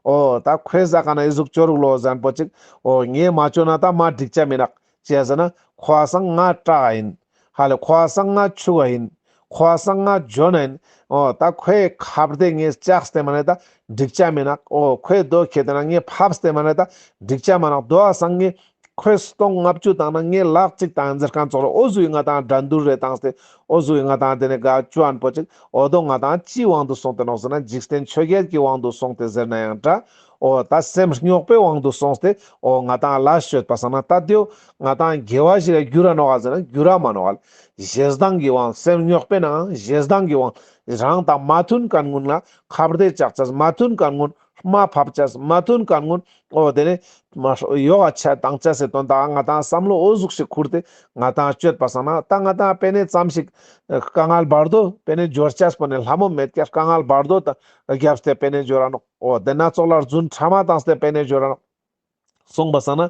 འོ་ད་ཁོའི་ཟ་ཁ་ན་ཨི་ཟུག་ཅོ་རུག་ལོ་ཟེར་རན་པོ་ཅིག། འོ་ངས་མ་བཅོས་ན་ད་མ་འགྲིག་ཆ་མི་ནོག། ཅི་ཟེར་ན་ཁོ་སང་ང་སྐྲག་ཡིན། ཧ་ལེ་ཁོ་སང་ང་ཆུ་ག་ཡིན། ཁོ་སང་ང་འཇོན་ན་ཡིན། འོ་ད་ཁོའི་ཁ་བརྡའི་ངས་བཅག་སྟེ་མ་ནེ་ད་འགྲིག་ཆ་མི་ནོག། འོ་ཁོའི་རྡོ་ཁྱེར་ཏེ་ན་ངས་ཕབ་སྟེ་མ་ནེ་ད་འགྲིག་ཆ་མི་ནོག། རྡོ་སང་ངས་ཁོའི་སྟོང་ལྔ་བཅུ་བཏང་ན་ངས་ལག་གཅིག་བཏང་ཟེར་མཁན་ཙོགས་ལ་འོ་ཟུག་ཡི་ང་དང་འགྲན་བསྡུར་རེ་བཏང་སྟེ་འོ་ཟུག་ཡི་ང་དང་དེ་ནས་ག་བཅོ་ཨན་པོ་ཅིག། འོ་དོ་ང་དང་ཅིའི་དབང་དུ་སོང་སྟེ་ནོག་ཟེར་ན་འཇིག་རྟེན་ཆོས་བརྒྱད་ཀྱི་དབང་དུ་སོང་སྟེ་ཟེར་ན་ཡང་འདྲ། འོ་ད་སེམས་རྙོག་པའི་དབང་དུ་སོང་སྟེ་འོ་ང་དང་ལ་སྤྱོད་པ་སང་ན་ད་དེའོ་ང་དང་དགེ་བ་ཞིག་ལ་འགྱུར་ར་ནོག་ག་ཟེར་ན་འགྱུར་ར་མ་ནོག་ག་ལེ། ཞེ་སྡང་གི་དབང་སེམས་རྙོག་པའི་ནང་ཞེ་སྡང་གི་དབང་རང་དང་མ་མཐུན་མཁན་ཀུན་ལ་ཁ་བརྡའི་ལྕགས་ཅས་མ་མཐུན་མཁན་ཀུན་དམའ་ཕབ་ཅས་མ་མཐུན་མཁན་ཀུན་འོ་དེ་ནས་མ་ཡོ་ག་ཆ་བཏང་ཅས་སི་དོན་དག་ང་དང་བསམ་བློ་འོ་ཟུག་ཞིག་ཁུར་ཏེ་ང་དང་སྤྱོད་པ་སང་ན་ད་ང་དང་པེ་ནེ་ཙམ་ཞིག་དཀའ་ངལ་བར་དོ་པེ་ནེ་འབྱོར་ཅས་པོ་ནི་ལྷ་མོ་མེད་ཀྱག། དཀའ་ངལ་བར་དོ་ད་རྒྱབ་སྟེ་པེ་ནེ་འབྱོར་ར་ནོག། འོ་དེ་ན་ཙོགས་ལ་རྫུན་ཕྲ་མ་བཏང་སྟེ་པེ་ནེ་འབྱོར་ར་ནོག། སོང་པ་སང་ན་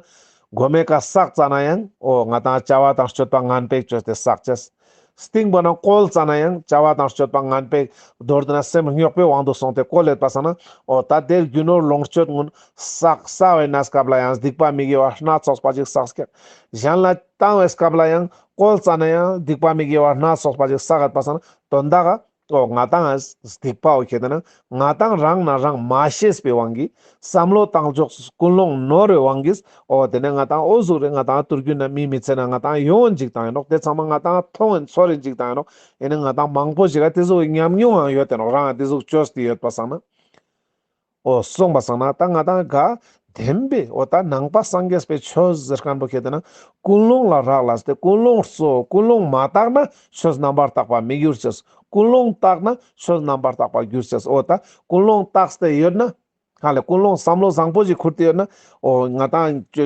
མགོ་མའི་ཀ་བསགས་ཙ་ན་ཡང་འོ་ང་དང་བྱ་བ་དང་སྤྱོད་པ་ངན་པ་ཞིག་བཅོས་ཏེ་བསགས་ཅས། སྟིང་པ་ན་བཀོལ་ཙ་ན་ཡང་བྱ་བ་དང་སྤྱོད་པ་ངན་པ་ཞིག་མདོར་བསྡུ་ན་སེམས་རྙོག་པའི་དབང་དུ་སོང་སྟེ་བཀོལ་ལེད་པ་སང་ན་འོ་ད་དེར་རྒྱུ་ནོར་ལོངས་སྤྱོད་ཀུན་བསགས་བསགས་པའི་གནས་སྐབས་ལ་ཡང་སྡིག་པ་མི་དགེ་བ་སྣ་ཚོགས་པ་ཞིག་བསགས་ཀྱག། གཞན་ལ་བཏང་བའི་སྐབས་ལ་ཡང་བཀོལ་ཙ་ན་ཡང་སྡིག་པ་མི་དགེ་བ་སྣ་ཚོགས་པ་ཞིག་བསགས་ཡོད་པ་སང་ན་དོན་དག་ག་འོ་ང་དང་སྡིག་པའོ་ཁྱེད་དེ་ན་ང་དང་རང་ན་རང་མ་ཤེས་པའི་དབང་གིས་བསམ་བློ་བཏང་ཕྱོགས་ཀུན་སློང་ནོར་བའི་དབང་གིས་འོ་དེ་ནས་ང་དང་འོ་ཟུག་རེ་ང་དང་དུར་རྒྱུ་ན་མི་མི་ཚེ་ན་ང་དང་ཡོང་འཇིག་དང་ཡིན་ནོག། དེ་ཚང་མ་ང་དང་མཐོང་ཡིན་ཚོར་ཡིན་འཇིག་དང་ཡིན་ནོག། ཡིན་ན་ང་དང་མང་པོ་ཞིག་ག་དེ་ཟུག་གི་ཉམས་མྱོང་ཡང་ཡོད་དེ་ནོག། རང་དེ་ཟུག་བཅོས་ཏེ་ཡོད་པ་སང་ན། འོ་སོང་པ་སང་ན་ད་ང་དང་ག་བདེན་པའི་འོ་ད་ནང་པ་སངས་རྒྱས་པའི་ཆོས་ཟེར་མཁན་པོ་ཁྱེད་དེ་ན་ཀུན་སློང་ལ་རག་ལས་ཏེ་ཀུན་སློང་གཙོ་ཀུན་སློང་མ་དག་ན་ཆོས་རྣམ་པར་དག་པ་མི་འགྱུར་ཅེས། ཀུན་སློང་དག་ན་ཆོས་རྣམ་པར་དག་པ་འགྱུར་ཅེས། འོ་ད་ཀུན་སློང་དག་སྟེ་ཡོད་ན་ཧ་ལེ་ཀུན་སློང་བསམ་བློ་བཟང་པོ་ཞིག་ཁུར་ཏེ་ཡོད་ན་འོ་ང་དང་ག་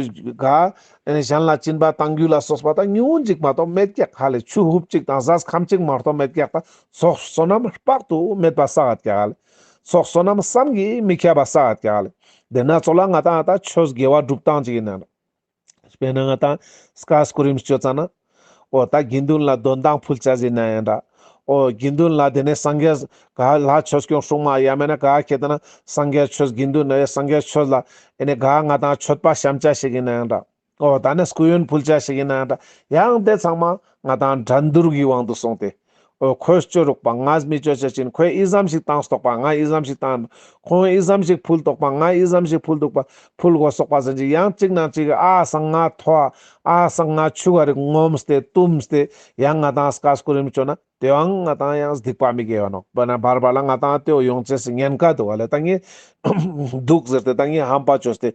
གཞན་ལ་སྦྱིན་པ་བཏང་རྒྱུ་ལ་སོགས་པ་ད་ཉུང་ངུ་ཅིག་མ་གཏོགས་མེད་ཀྱག། ཧ་ལེ་ཆུ་ཧུབ་ཅིག་དང་ཟས་ཁམ་ཅིག་མ་གཏོགས་མེད་ཀྱག། ད་ཚོགས་བསོད་ནམས་དཔག་ཏུ་མེད་པ་བསགས་ཡོད་ཀྱག་ཧ་ལེ། ཚོགས་བསོད་ནམས་བསམ་གྱིས་མི་ཁྱབ་པ་བསགས་ཡོད་ཀྱག་ཧ་ལེ། དེ་ན་ཚོགས་ལ་ང་དང་ད་ཆོས་དགེ་བ་སྒྲུབ་སྟངས་ཅིག་ཡིན་ན་འདྲ། དཔེར་ན་ང་དང་སྐ་སྐུ་རིམ་སྤྱོད་ཙ་ན། འོ་ད་དགེ་འདུན་ལ་དོན་དང་ཕུལ་ཅས་ཡིན་ན་ཡང་འདྲ། འོ་དགེ་འདུན་ལ་དེ་ནས་སངས་རྒྱས་ག་ལྷ་ཆོས་སྐྱོང་སྲུང་མ་ཡང་མེད་ན་ག་ཁྱེད་དེ་ན་སངས་རྒྱས་ཆོས་དགེ་འདུན་ན་ཡང་སངས་རྒྱས་ཆོས་ལ་ཨེ་ནས་ག་ང་དང་མཆོད་པ་བཤམས་ཅས་ཤིག་ཡིན་ན་ཡང་འདྲ། འོ་ད་ནི་སྐུ་ཡོན་ཕུལ་ཅས་ཤིག་ཡིན་ན་ཡང་འདྲ། ཡང་དེ་ཚང་མ་ང་དང་འགྲན་བསྡུར་གྱི་དབང་དུ་སོང་སྟེ། འོ་ཁོས་ཅོ་རུག་པ་ངས་མི་ཅོ་ཅེས་ཅིན་ཁོས་ཨི་ཙམ་ཞིག་བཏང་སྟོག་པ་ང་ཨི་ཙམ་ཞིག་བཏང་། ཁོང་ཨི་ཙམ་ཞིག་ཕུལ་སྟོག་པ་ང་ཨི་ཙམ་ཞིག་ཕུལ་སྟོག་པ་ཕུལ་དགོས་སྟོག་པ་ཟེར་ཅིག་ཡང་གཅིག་ནང་གཅིག་ཨ་སང་ང་ཐོ་ཨ་སང་ང་ཆུ་ག་རིག་ངོམས་ཏེ་བཏུམས་ཏེ་ཡང་ང་དང་སྐ་སྐུ་རིམ་ཅོ་ན་དེའང་ང་དང་ཡང་སྡིག་པ་མི་དགེ་བ་ནོག། བར་བར་ལ་ང་དང་དེའོ་ཡོང་ཅེས་སི་ཉེན་ཁ་འདུག་བ་ལེ། ད་ངས་འདུག་ཟེར་ཏེ་ད་ངས་ཧམ་པ་ཅོས་ཏེ་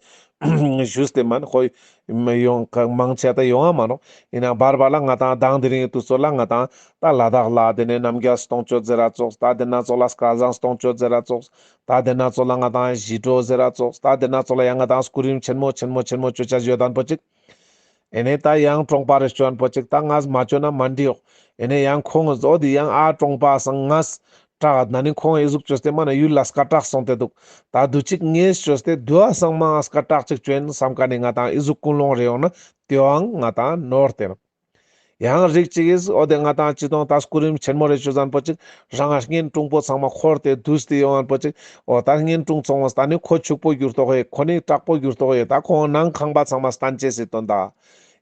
ཞུས་ཏེ་མན་ཁོ་ཡོང་མང་ཆེ་ད་ཡོང་ང་མ་ནོག། ཡིན་ན་བར་བར་ལ་ང་དང་དང་དེ་རིང་དུས་ཚོད་ལ་ང་དང་ད་ལ་དྭགས་ལ་དེ་ནས་རྣམ་རྒྱལ་སྟོང་མཆོད་ཟེར་ར་ཙོགས། ད་དེ་ན་ཙོགས་ལ་སྐལ་བཟང་སྟོང་མཆོད་ཟེར་ར་ཙོགས། ད་དེ་ན་ཙོགས་ལ་ང་དང་ཞི་ཁྲོ་ཟེར་ར་ཙོགས། ད་དེ་ན་ཙོགས་ལ་ཡང་ང་དང་སྐུ་རིམ་ཆེན་མོ་ཆེན་མོ་ཆེན་མོ་ཅོ་ཅས་ཡོད་དན་པོ་ཅིག། ཨེ་ནས་ད་ཡང་གྲོང་པ་རེ་ཅོ་ཨན་པོ་ཅིག་ད་ངས་མ་ཅོ་ན་མ་འགྲིག་ཡོག། ཨེ་ནས་ཡང་ཁོང་འོ་དེ་ཡང་ཨ་གྲོང་པ་སང་ངས་སྐྲག་ན་ནི་ཁོང་ཨི་ཟུག་ཅོས་ཏེ་མ་ན་ཡུལ་ལ་སྐད་གྲགས་སོང་སྟེ་འདུག། ད་དུ་ཅིག་ངས་ཅོས་ཏེ་དུ་ཨ་སང་མ་ངས་སྐད་གྲགས་ཅིག་ཅོ་ཨིན་བསམ་མཁན་ནི་ང་དང་ཨི་ཟུག་ཀུན་སློང་རེ་ཡོང་ན་དེའང་ང་དང་ནོར་ཏེ་ནོག། ཡང་རིགས་ཅིག་གིས་འོ་དེ་ང་དང་ཅི་དང་ད་སྐུ་རིམ་ཆེན་མོ་རེ་ཅོ་ཙ་ན་པོ་ཅིག་རང་ང་གཉེན་དྲུང་པོ་ཚང་མ་འཁོར་ཏེ་འདུས་ཏེ་ཡོང་ཨན་པོ་ཅིག། འོ་ད་གཉེན་དྲུང་ཚང་མ་ད་ནི་ཁོ་ཕྱུག་པོ་གྱུར་ཏོག་ཡེ། ཁོ་ནི་དྲག་པོ་གྱུར་ཏོག་ཡེ། ད་ཁོང་ནང་ཁང་པ་ཚང་མ་བསྟན་ཅེས་སི་དོན་དག།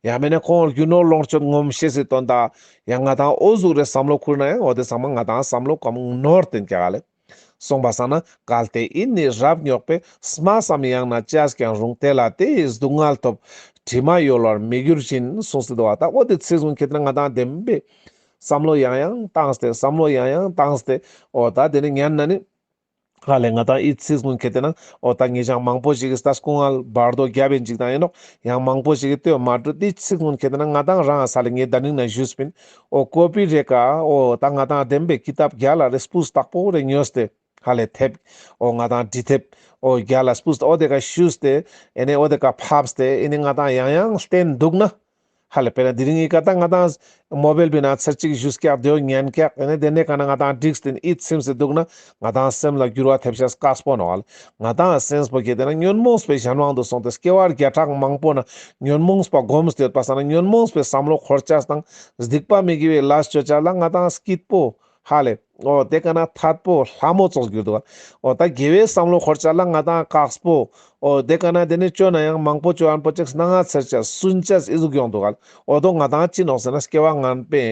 ཡང་མེན་ན་ཁོང་རྒྱུ་ནོར་ལོངས་སྤྱོད་ངོམ་ཤེས་སི་དོན་དག། ཡང་ང་དང་འོ་ཟུག་རེ་བསམ་བློ་ཁུར་ན་ཡང་འོ་དེ་ཚང་མ་ང་དང་བསམ་བློ་གང་ནོར་ཏེ་ཨིན་ཀྱག་ལེ། སོང་པ་སང་ན་གལ་ཏེ་ཨིན་ནི་རབ་རྙོག་པས། སྨྲ་བསམ་ཡང་ན་བྱས་ཀྱང་རུང་། དེ་ལ་དེ་ཡི་སྡུག་བསྔལ་ཐོབ། དྲི་མ་གཡོ་བར་མི་འགྱུར་བཞིན། གསུངས་ཏེ་འདུག་པ། ད་འོ་དེ་ཚིག་གུན་ཁེ་ཏེ་ན་ང་དང་བདེན་པའི་བསམ་བློ་ཡང་ཡང་བཏང་སྟེ་བསམ་བློ་ཡང་ཡང་བཏང་སྟེ་འོ་ད་དེ་ནི་ཉན་ན་ནི། ཧ་ལེ་ང་དང་ཨི་ཚིག་གུན་ཁེ་ཏེ་ན་འོ་ད་ངེ་ཅག་མང་པོ་ཞིག་གིས་ད་སྐུ་ངལ་བར་དོ་རྒྱབ་པའི་འཇིག་དང་ཨིན་ནོག། ཡང་མང་པོ་ཞིག་གིས་ལྟོས་མ་འགྲོ། དེ་ཚིག་གུན་ཁེ་ཏེ་ན་ང་དང་རང་ས་ལེ་ངས་ད་ནིང་ན་ཞུས་པིན། འོ་ཀོ་པི་རེ་ཀ་འོ་ད་ང་དང་བདེན་པའི་ཀི་ཏབ་རྒྱལ་ལ་རེ་སྤུས་དག་པོ་རེ་ཉོས་ཏེ་ཧ་ལེ་དེབ་འོ་ང་དང་འབྲི་དེབ་འོ་རྒྱལ་ལ་སྤུས་དག་འོ་དེ་ཀ་ཞུས་ཏེ་ཨེ་ནེ་འོ་དེ་ཀ་ཕབས་ཏེ་ཨེ་ནེ་ང་དང་ཡང་ཡང་བསྟན་འདུག་ན། ཧ་ལེ་དཔེར་ན་དེ་རིང་ངི་ཀ་ད་ང་དང་མོ་བེལ་བི་ན་ཚར་གཅིག་ཞུས་ཀྱག་དེའོ་ཉན་ཀྱག་ཨེ་ནེ་དེ་ནེ་ཀ་ན་ང་དང་འགྲིག་སྟེ་ཨིད་ཚིམ་སྟེ་འདུག་ན་ང་དང་སེམས་ལ་འགྱུར་བ་ཐེབས་ཤེས་དཀགས་པོ་ནོག་ལེ། ང་དང་སེམས་པོ་ཁེ་ཏེ་ན་ཉོན་མོངས་པའི་གཞན་དབང་དུ་སོང་སྟེ་སྐྱེ་བ་བརྒྱ་ཕྲག་མང་པོ་ན་ཉོན་མོངས་པ་སྒོམ་སྟེ་ཡོད་པ་སང་ན་ཉོན་མོངས་པའི་བསམ་བློ་འཁོར་ཅེས་དང་སྡིག་པ་མི་དགེ་བའི་ལས་ཅོ་ཅེས་ལ་ང་དང་སྐྱིད་པོ་ཧ་ལེ། འོ་དེ་ཀ་ན་ཐད་པོ་ལྷ་མོ་ཙོགས་གྱུར་འདུག་ག། འོ་ད་དགེ་བའི་བསམ་བློ་འཁོར་ཅེས་ལ་ང་དང་དཀགས་པོ། འོ་དེ་ཀ་ན་དེ་ནེ་ཅོ་ན་ཡང་མང་པོ་ཅོ་ཨན་པོ་ཅིག་སྣང་ང་ཚེར་ཅེས་སུན་ཅེས་ཨི་ཟུག་ཡོང་འདུག་ག། འོ་དོ་ང་དང་ཅི་ནོག་ཟེར་ན་སྐྱེ་བ་ངན་པའི་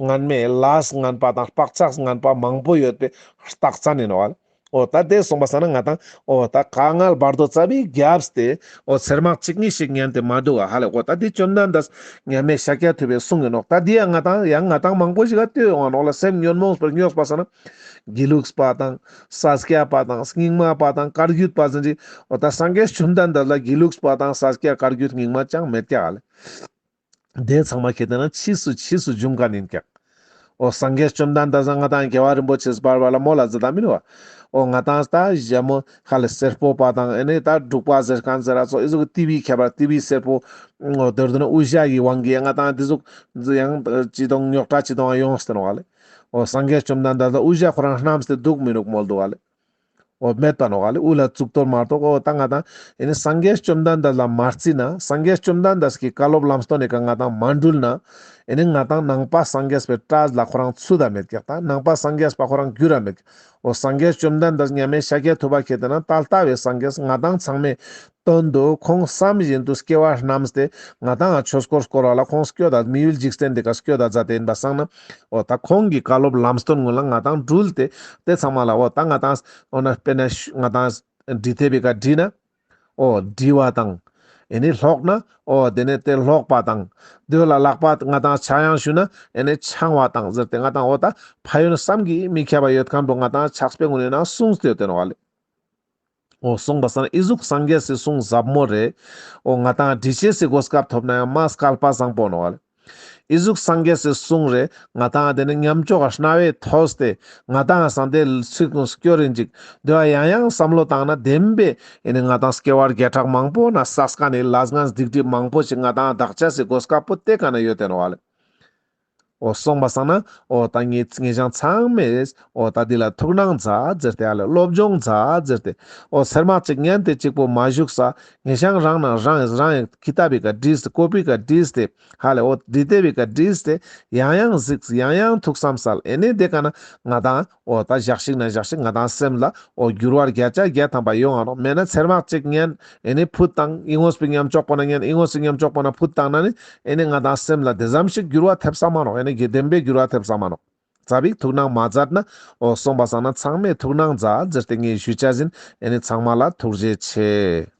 ངན་མེད་ལས་ངན་པ་དང་བག་ཆགས་ངན་པ་མང་པོ་ཡོད་པའི་རྟགས་མཚན་ཨིན་ནོག་ག། འོ་ད་དེ་སོང་པ་སང་ན་ང་དང་འོ་ད་དཀའ་ངལ་བར་དོ་ཙ་པིག་རྒྱབ་སྟེ་འོ་ཚེར་མ་གཅིག་གཉིས་ཤིག་ཉན་ཏེ་མ་འདུག་ག་ཧ་ལེ། འོ་ད་དེ་བཅོམ་ལྡན་འདས་མཉམ་མེད་ཤཱཀྱ་ཐུབ་པའི་གསུང་ཨིན་ནོག། ད་དེ་ཡང་ང་དང་ཡང་ང་དང་མང་པོ་ཞིག་ག་ལྟོས་ཡོང་ང་ནོག་ལེ། སེམས་ཉོན་མོངས་པར་སྨྱོས་པ་སང་ན་དགེ་ལུགས་པ་དང་ས་སྐྱ་པ་དང་རྙིང་མ་པ་དང་བཀའ་བརྒྱུད་པ་ཟེར་གྱི་འོ་ད་སངས་རྒྱས་བཅོམ་ལྡན་འདས་ལ་དགེ་ལུགས་པ་དང་ས་སྐྱ་བཀའ་བརྒྱུད་རྙིང་མ་ཅང་མེད་ཀྱག་ལེ། དེ་ཚང་མ་ཁེ་ཏེ་ན་ཕྱིས་སུ་ཕྱིས་སུ་འབྱུང་མཁན་ཨིན་ཀྱག། འོ་སངས་རྒྱས་བཅོམ་ལྡན་འདས་ང་དང་རྒྱལ་བ་རིན་པོ་ཆེ་བར་བར་ལ་མོལ་ལ་ཟེར་ད་མིན་བ། འོ་ང་དང་ད་ཞྭ་མོ་ཧ་ལེ་སེར་པོ་པ་དང་ཨེ་ནེ་ད་འབྲུག་པ་ཟེར་མཁན་ཟེར་ར་ཙོགས་ཨི་ཟུག་གི་ཏི་བི་ཁྱད་པར་ཏི་བི་སེར་པོ། འོ་དོར་དུ་ན་དབུ་ཞྭ་གི་དབང་གིས་ང་དང་དེ་ཟུག་ཡང་ཅི་དང་རྙོག་དྲ་ཅི་དང་ཡོངས་ཏེ་ནོག་ལེ། འོ་སངས་རྒྱས་བཅོམ་ལྡན་འདས་ལ་དབུ་ཞྭ་ཁོ་རང་བསྣམས་ཏེ་འདུག་མི་འདུག་མོལ་འདུག་ག་ལེ། འོ་མེད་པ་ནོག་ག་ལེ། དབུ་ལ་གཙུག་ཏོར་མ་གཏོགས། འོ་ད་ང་དང་ཨེ་ནེ་སངས་རྒྱས་བཅོམ་ལྡན་འདས་ལ་མ་བརྩིས་ན་སངས་རྒྱས་བཅོམ་ལྡན་འདས་ཀྱི་བཀའ་སློབ་ལམ་སྟོན་ནི་ཀ་ང་དང་མ་འགྲུལ་ན་ཨེ་ནེ་ང་དང་ནང་པ་སངས་རྒྱས་པའི་གྲས་ལ་ཁོ་རང་ཚུད་ད་མེད་ཀྱག། ད་ནང་པ་སངས་རྒྱས་པ་ཁོ་རང་འགྱུར་ར་མེད་ཀྱག། འོ་སངས་རྒྱས་བཅོམ་ལྡན་འདས་མཉམ་མེད་ཤཱཀྱ་ཐུབ་པ་ཁེ་ཏེ་ན་ད་ལྟ་བའི་སངས་རྒྱས་ང་དང་ཚང་མའི་དོན་དུ་ཁོང་བསམ་བཞིན་དུ་སྐྱེ་བ་བསྣམས་ཏེ་ང་དང་ང་ཆོས་འཁོར་བསྐོར་བ་ལ་ཁོང་སྐྱོད་ད་མི་ཡུལ་འཇིག་རྟེན་འདི་ཀ་སྐྱོད་ད་མཛད་དེ་ཨིན་པ་སང་ན། འོ་ད་ཁོང་གི་བཀའ་སློབ་ལམ་སྟོན་ཀུན་ལ་ང་དང་འགྲུལ་ཏེ་དེ་ཚང་མ་ལ་འོ་ད་ང་དང་འོ་ན་དཔེར་ན་ང་དང་འབྲི་དེབ་བི་ཀ་བྲིས་ན་འོ་འབྲི་བ་དང་ཨེ་ནེ་ཀློག་ན་འོ་དེ་ནེ་དེ་ཀློག་པ་དང་དེ་ལ་ལག་པ་ང་དང་ཕྱག་ཡང་ཞུ་ན་ཨེ་ནེ་འཆང་བ་དང་ཟེར་ཏེ་ང་དང་འོ་ད་ཕན་ཡོན་བསམ་གྱིས་མི་ཁྱབ་པ་ཡོད་མཁན་པོ་ང་དང་ཕྱག་དཔེ་ཀུན་ནི་ནང་གསུངས་ཏེ་ཡོད་དེ་ནོག་ག་ལེ། འོ་གསུངས་པ་སང་ན་ཨི་ཟུག་སངས་རྒྱས་སི་གསུང་ཟབ་མོ་རེ། འོ་ང་དང་འབྲི་ཅེས་སི་གོ་སྐབས་ཐོབ་ན་ཡང་མ་སྐལ་པ་བཟང་པོ་ནོག་ག་ལེ། ཨི་ཟུག་སངས་རྒྱས་སི་གསུང་རེ་ང་དང་དེ་ནེ་ཉམས་ཆོག་ག་རྣ་བའི་ཐོས་ཏེ་ང་དང་སང་དེ་ཚིག་ཀུན་སྐྱོར་རིན་ཅིག་དེ་བ་ཡང་ཡང་བསམ་བློ་བཏང་ན་བདེན་པའི་ཨེ་ནེ་ང་དང་སྐྱེ་བ་བརྒྱ་ཕྲག་མང་པོ་ན་བསགས་མཁན་ནི་ལས་ངན་སྡིག་སྒྲིབ་མང་པོ་ཞིག་ང་དང་དག་ཅེས་སི་གོ་སྐབས་པོ་དེ་ཀ་ན་ཡོད་དེ་ནོག་ག་ལེ། འོ་གསུངས་པ་སང་ན་འོ་ད་ངེ་ངེ་ཅག་ཚང་མས་འོ་ད་འདི་ལ་ཐུགས་སྣང་མཛད་ཟེར་ཏེ་ཨ་ལེ་སློབ་སྦྱོང་མཛད་ཟེར་ཏེ། འོ་ཚེར་མ་གཅིག་ཉན་ཏེ་གཅིག་པོ་མ་བཞུགས་ས། ངེ་ཅག་རང་ན་རང་རང་ཡང་ཀི་ཏབ་བི་ཀ་བྲིས་ཏེ་ཀོ་པི་ཀ་བྲིས་ཏེ་ཧ་ལེ་འོ་འབྲི་དེབ་བི་ཀ་བྲིས་ཏེ་ཡང་ཡང་གཟིགས་ཡང་ཡང་ཐུགས་བསམ་སལ། ཨེ་ནེ་དེ་ཀ་ན་ང་དང་འོ་ད་ཞག་ཞིག་ན་ཞག་ཞིག་ང་དང་སེམས་ལ་འོ་འགྱུར་བ་བརྒྱ་ཆ་བརྒྱ་ཐམ་པ་ཡོང་ང་ནོག། མེད་ན་ཚེར་མ་གཅིག་ཉན་ཨེ་ནེ་ཕུད་བཏང་ཨི་ངོས་པའི་ཉམས་ཆོག་པོ་ན་ཉན་ཨི་ངོས་སི་ཉམས་ཆོག་པོ་ན་ཕུད་བཏང་ན་ནི་ཨེ་ནེ་ང་དང་སེམས་ལ་དེ་ཙམ་ཞིག་འགྱུར་བ་ཐེབས་ས་མ་ནོག། ཨེ་ནེ་དགེ་བདེན་པའི་འགྱུར་བ་ཐེབས་ས་མ་ནོག། ཙ་པིག་ཐུགས་སྣང་མ་མཛད་ན། འོ་གསུངས་པ་སང་ན་ཚང་མས་ཐུགས་སྣང་མཛད་ཟེར་ཏེ་ངས་ཞུ་ཅེས་ཨིན། ཨེ་ནེ་ཚང་མ་ལ་ཐུགས་རྗེ་ཆེ།